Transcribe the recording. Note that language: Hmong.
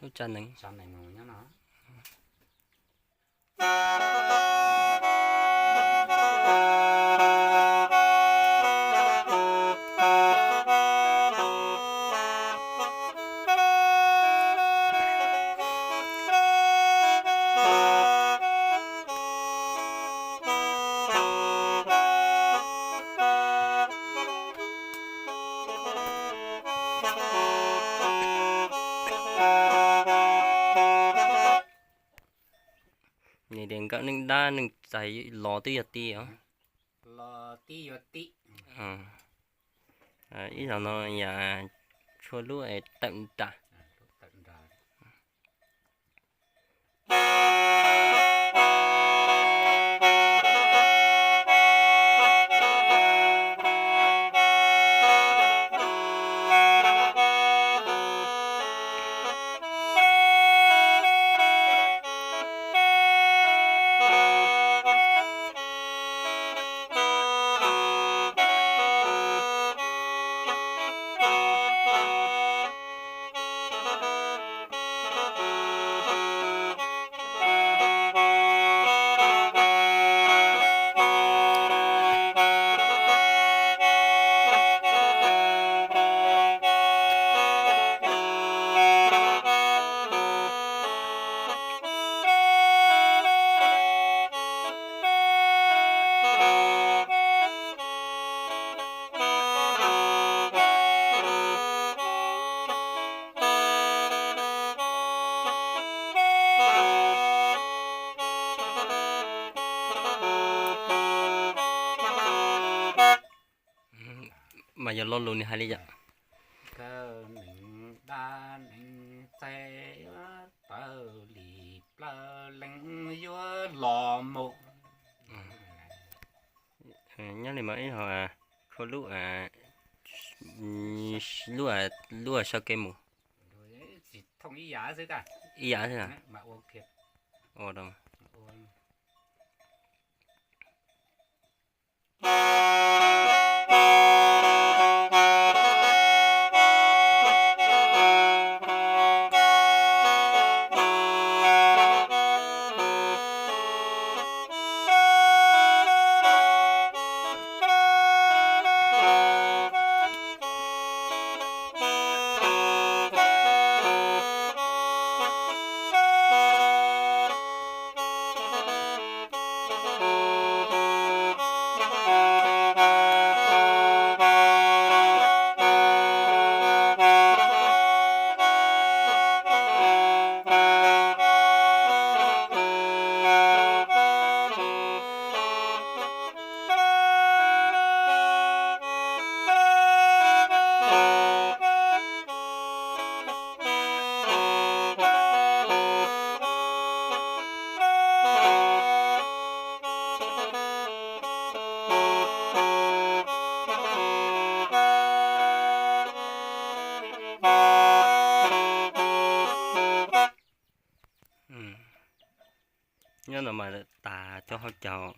Lub tsa nees. Tsa nees nyob no. Nws tias nkawm neej dab neej txais los twb yog ti os. Los tib yuav tib. Ib zaug no yog tshuab lub tawm nra. Mas yog lo lus nws hais li yom. Nkawm neej dab neej txais yuav tawm li plaws leej yuav los mus. Nyob li mas ib ho tshuab lub, lub, lub sau kev mus. Ib yam xwb. Ua rau Nyob no mas tas cov hauv caug.